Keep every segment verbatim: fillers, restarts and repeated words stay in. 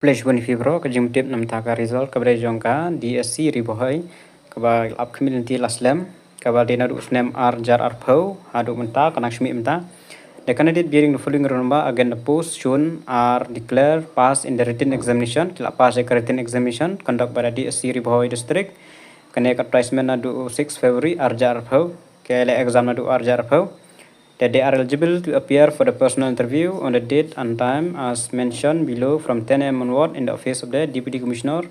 Khublei shibun ïa phi baroh. Ka jingtip namar ka result kaba dei jong ka D S C Ri Bhoi kaba la ap khmih lynti la slem, kaba dei naduh u snem ar hajar arphew haduh mynta, ka nang shmih mynta. The candidate bearing the following roll number against the post shown are declared pass in the written examination. Ki la pass ïa ka written examination conduct by the D S C Ri Bhoi District. Kane ka advertisement naduh six February ar hajar arphew. Ki la exam naduh ar hajar arphew. That they are eligible to appear for the personal interview on the date and time as mentioned below from ten A M onward in the office of the Deputy Commissioner,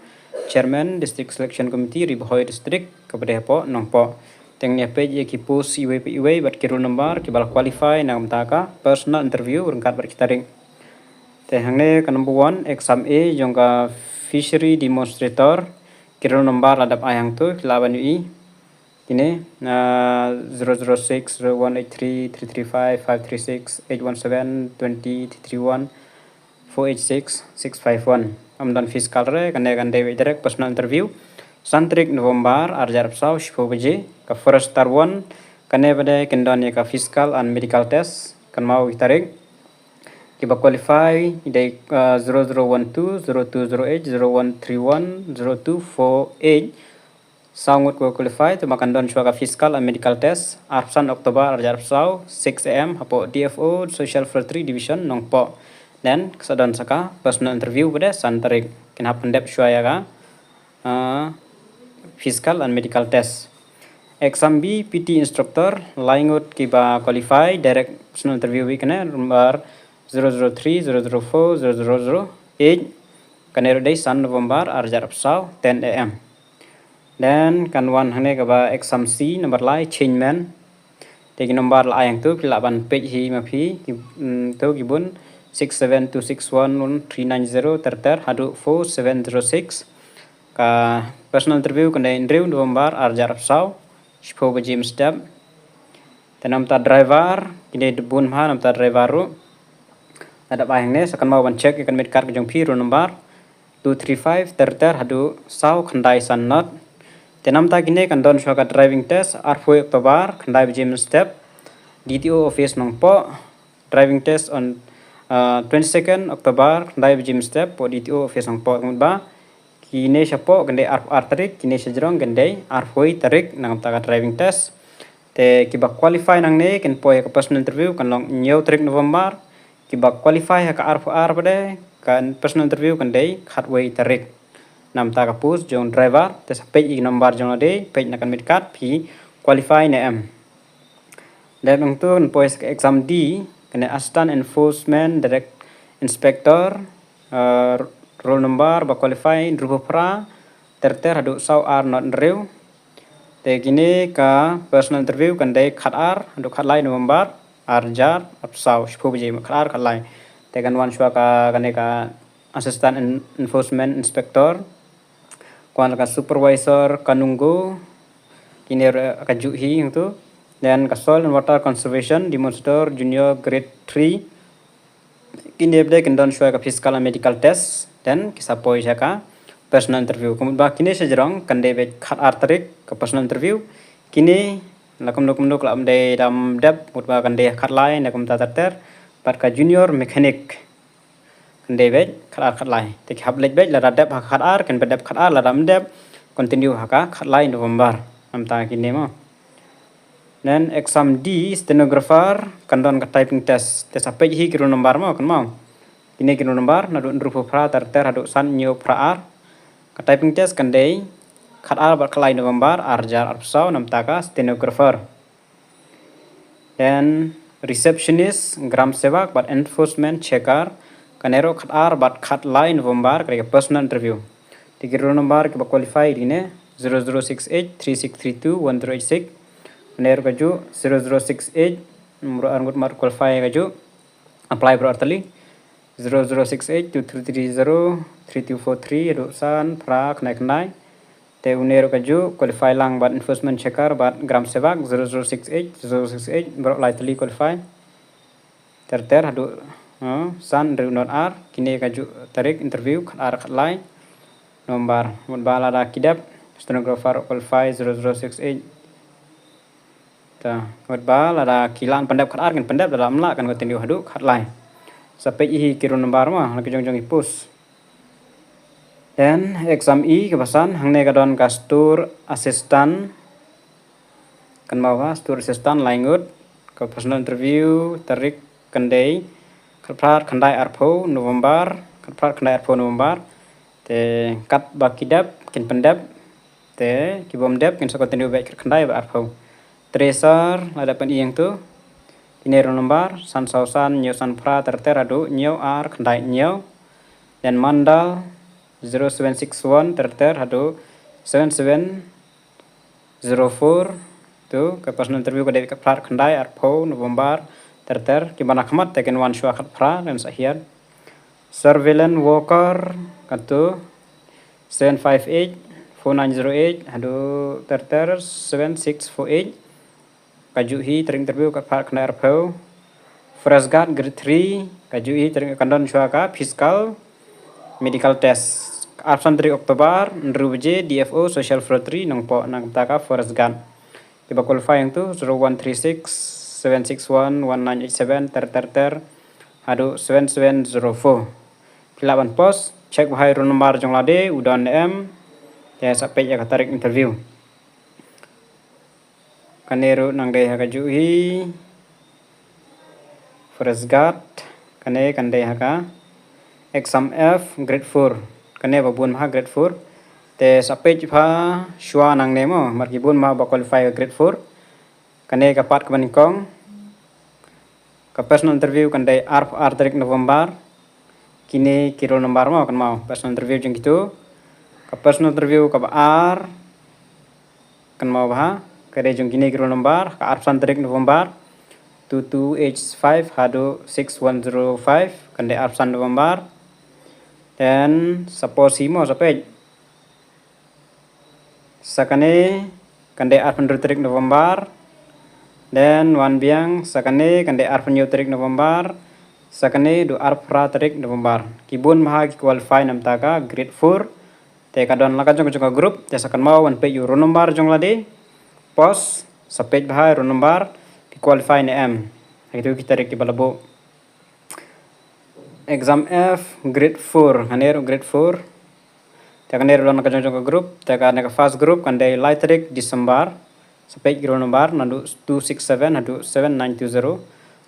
Chairman, District Selection Committee, Ri Bhoi District, kaba dei hapoh Nongpoh. Te ngin ïa peit ïa ki post iwei pa iwei bad ki roll number kiba la qualify na ka bynta ka personal interview ryngkat bad ki tarik. Te hangne ka number one, exam A jong ka Fishery Demonstrator, ki roll number la dep ai hangto, phi lah ban ïohi. Kine, ah, zero zero six, zero one eight three, three three five, five three six, eight one seven, twenty, three three one, four eight six, six five one. Ym don physical re, kane kan dei direct personal interview. San tarik November, ar hajar arphew saw, shiphew baje, ka Forester one, kane pat de kin don ïa ka physical and medical test, kynmaw ïa ki tarik. Kiba qualify, dei, ah, zero zero one two, zero two zero eight, zero one three one, zero two four eight, saw ngut kiba qualify, te ba kan don shuwa ka physical and medical test, arphew san October, ar hajar arphew saw, six A M, hapoh D F O, Social Forestry Division, Nongpoh. Then, ka sa don sa ka personal interview pat de san tarik. Kin hap pyndep shuwa ïa ka, ah, physical and medical test. Exam B, P T instructor, lai ngut kiba qualify, direct personal interview bad kane, number zero zero three, zero zero four, zero zero zero eight, kane ruh dei san November, ar hajar arphew saw, ten A M. Then, kan wan hangne kaba exam C, number lai, changeman. Te ki number la ai hangto, phi lah ban peit hi ma phi, ki, mm, to ki bun, six seven two six one one three nine zero, ter ter, haduh four seven zero six. Ka personal interview kan dei hynriew November, ar hajar arphew saw, shiphew baje mynstep. Te namar ka driver, kine dei bun bha namar ka driver ruh. La dep ai hangne, sa kynmaw ban check ïa ka admit card ka jong phi, roll number two three five, ter ter, haduh saw khyndai san nod. Te namar ka kine kan don shuwa ka driving test, arphew October, khyndai baje mynstep, D T O office Nongpoh, driving test on, uh, twenty-second October, khyndai baje mynstep, hapoh D T O office Nongpoh. Mut ba kine shapoh kan dei arphew ar tarik, kine shajrong kan dei arphew tarik, na ka bynta ka driving test. Te kiba qualify nangne kin poi ha ka personal interview kan long hynñiew tarik November. Kiba qualify ha ka arphew ar pat de, ka personal interview kan dei khatwei tarik. Na ka bynta ka post jong driver, te sa peit ïa ki number jong lade, peit na ka admit card, phi qualify ne em. Dep nangtu kan poi sa ka exam D, kane Assistant Enforcement Direct Inspector, uh, roll number ba qualify, hynriewphew phra, ter ter haduh saw ar nod hynriew. Te kine ka personal interview kan dei khat ar haduh khat lai November, ar hajar arphew saw, shiphew baje, khat ar khat lai. Te kan wan shuwa ka, kane ka Assistant En-, Enforcement Inspector. Ka wan la ka Supervisor Kanungo, kine ruh ka juh hi hangtu. Then ka Soil and Water Conservation Demonstrator Junior Grade three. Kine pat de kin don shuwa ka physical and medical test. Then ki sa poi sha ka personal interview. Ka mut ba kine shajrong kan dei beit khat ar tarik ka personal interview. Kine la kumno kumno ka la ym dei da ym dep, mut ba kan dei khat lai na ka bynta ter ter. Bad ka Junior Mechanic kan dei beit khat ar khat lai. Te ki hap leit beit, lada dep ha ka khat ar, kin beit dep khat ar, lada ym dep, continue ha ka khat lai November. Na ka bynta kine mo. Then exam D, stenographer, kan don ka typing test. Te sa peit hi ki roll number mo, kynmaw. Kine ki roll number, naduh hynriewphew phra ter ter haduh san hynñiew phra ar. Ka typing test kan dei khat ar bad khat lai November, ar hajar arphew saw, na ka bynta ka stenographer. Then receptionist, gram sevak bad enforcement checker, kane ruh khat ar bad khat lai November, ka dei ka personal interview. Te ki roll number kiba qualify dei kine, zero zero six eight three six three two one zero eight six. Kane ruh ka juh, zero zero six eight, namar ar ngut mar qualify ka juh, apply baroh artylli. Zero zero six eight two three three zero three two four three, haduh san, phra, khyndai khyndai. Te une ruh ka juh, qualify lang bad enforcement checker bad gram sevak, zero zero six eight, zero zero six eight, baroh lai tylli qualify. Ter ter haduh, eh, san hynriew nod ar, kine ka juh tarik interview, khat ar khat lai November. Mut ba lada ki dep, stenographer qualify, zero zero six eight. Ta, wat ba lada ki lah pyndep khat ar kan pyndep, lada ym lah kan continue haduh khat lai. Sa peit hi ki roll number mo, la ki jong jong ki post. Then exam E kaba san, hangne ka don ka store assistant. Kan ba ba store assistant lai ngut, ka personal interview tarik kan dei khatphra khyndai arphew November, khatphra khyndai arphew November. Te katba ki dep kin pyndep, te ki bym dep kin sa continue beit khyndai ba arphew. Treasure lada pyni ïa tu. Kine roll number san saw san hynñiew san phra ter ter haduh hynñiew ar khyndai hynñiew. Then mandal zero seven six one ter ter haduh seven seven zero four. Tu ka personal interview ka dei khatphra khyndai arphew November ter ter. Kiba na khmat te kin wan shuwa khatphra len sa hiar. Surveillance worker katu seven five eight four nine zero eight haduh ter ter seven six four eight. Ka juh hi tarik interview khatphra khyndai arphew. Forest guard grade three ka juh hi tarik kan don shuwa ka physical medical test. Arphew san tarik October hynriew baje D F O Social Forestry Nongpoh na ka bynta ka forest guard. Kiba qualify ïa tu zero one three six seven six one one nine eight seven ter ter ter haduh seven seven zero four. Phi lah ban pos, check bha ïa roll number jong lade u don ne em. Te sa peit ïa ka tarik interview. Kane ruh nang dei ha ka juh hi. Forest guard, kane kan dei ha ka exam F grade four. Kane ba bun bha grade four. Te sa peit bha shuwa nangne mo, namar ki bun bha ba qualify ka grade four. Kane ka pat kaba nyngkong. Ka personal interview kan dei arphew ar tarik November. Kine ki roll number mo, kan mo personal interview jong kitu. Ka personal interview kaba ar, kan mo bha, ka dei jong kine ki roll number, ka arphew san tarik November, two two eight five haduh six one zero five, kan dei arphew san November. Then suppose hi mo, sa peit. Sa kane kan dei arphew hynriew tarik November. Then wan biang, sa kane kan dei arphew hynñiew tarik November. Sa kane du arphew phra tarik November. Ki bun bha ki qualify na ka bynta ka grade four. Te ka don la ka jong ka jong ka group, te sa kan mo wan peit ïa u roll number jong lade. Pos, sa peit bha ïa u roll number, phi qualify ne em. Ha kitu ki tarik kiba la buh. Exam F grade four, hangne ruh grade four. Te kane ruh don ka jong jong ka group, te kane ka first group kan dei lai tarik December. Sa peit ki roll number naduh two six seven haduh seven nine two zero.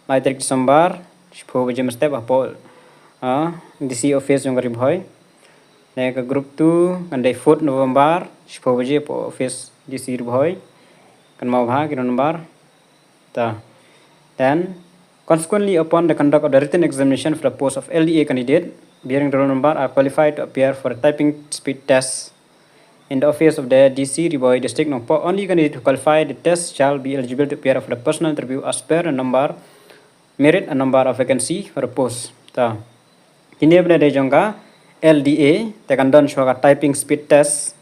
Lai tarik December, shiphew baje mynstep hapoh, ah, D C office jong ka Ri Bhoi. Ne ka group two kan dei fourth November, shiphew baje hapoh office D C Ri Bhoi. Kan mo bha ki roll number. Ta. Then, consequently, upon the conduct of the written examination for the post of L D A candidate, bearing the roll number are qualified to appear for a typing speed test in the office of the D C Ri Bhoi District Nongpoh. Only candidate who qualify the test shall be eligible to appear for the personal interview as per the number, merit and number of vacancy for the post. Ta. Kine bynta dei jong ka L D A, te kan don shuwa ka typing speed test.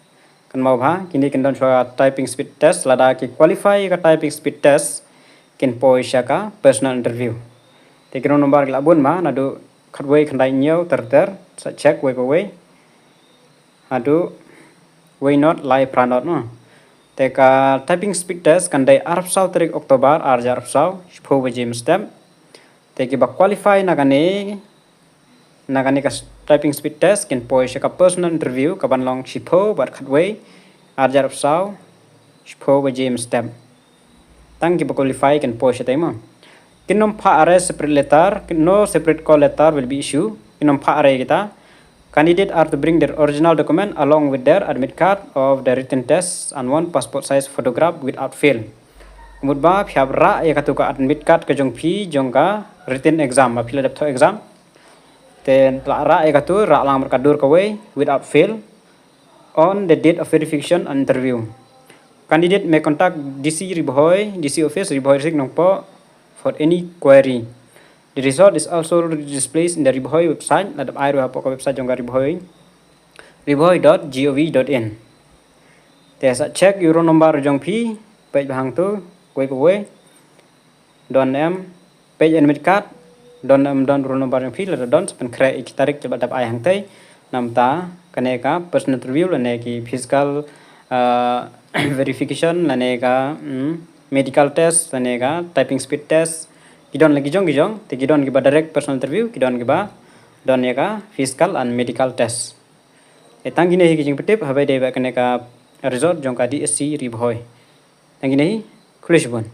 Kan mo bha, kine kan don shuwa ka typing speed test, lada ki qualify ka typing speed test, kin poi sha ka personal interview. Te ki roll number ki la bun bha, naduh khatwei khyndai hynñiew ter ter, sa check wei pa wei. Haduh wei not lai phra not mo. Te ka typing speed test kan dei arphew saw tarik October, ar hajar arphew saw, shiphew baje mynstep. Te kiba qualify na kane, na kane ka s-, typing speed test, kin poi sha ka personal interview, kaban long shiphew bad khatwei, ar hajar arphew saw, shiphew baje mynstep. Tang kiba qualify kin poi shatei mo. Kin nym phah re separate letter, kin, no separate call letter will be issue. Kin nym phah re kita. Candidate are to bring their original document along with their admit card of the written test and one passport size photograph without fail. Mut ba phi hap rah ïa katu ka admit card ka jong phi jong ka written exam, ba phi la dep thoh exam. Te la rah ïa katu, rah lang bad ka dur kawei without fail on the date of verification and interview. Candidate may contact D C Ri Bhoi, D C office, Ri Bhoi District Nongpoh for any query. The result is also displayed in the Ri Bhoi website, la dep ai ruh hapoh ka website jong ka Ri Bhoi, ri bhoi dot gov dot in. Te sa check ïa u roll number jong phi, peit bha hangtu, kawei pa wei. Don em, peit admit card, don em don roll number jong phi, lada don sa pynkhreh ïa ki tarik kiba dep ai hangtei. Namar kane ka personal interview lane ki physical, ah, verification lane ka, mm, medical test lane ka typing speed test. Ki don la ki jong ki jong, te ki don kiba direct personal interview, ki don kiba don ïa ka physical and medical test. Te tang kine hi ki jingpyntip haba ïadei bad kane ka result jong ka D S C Ri Bhoi. Tang kine hi, khublei shibun.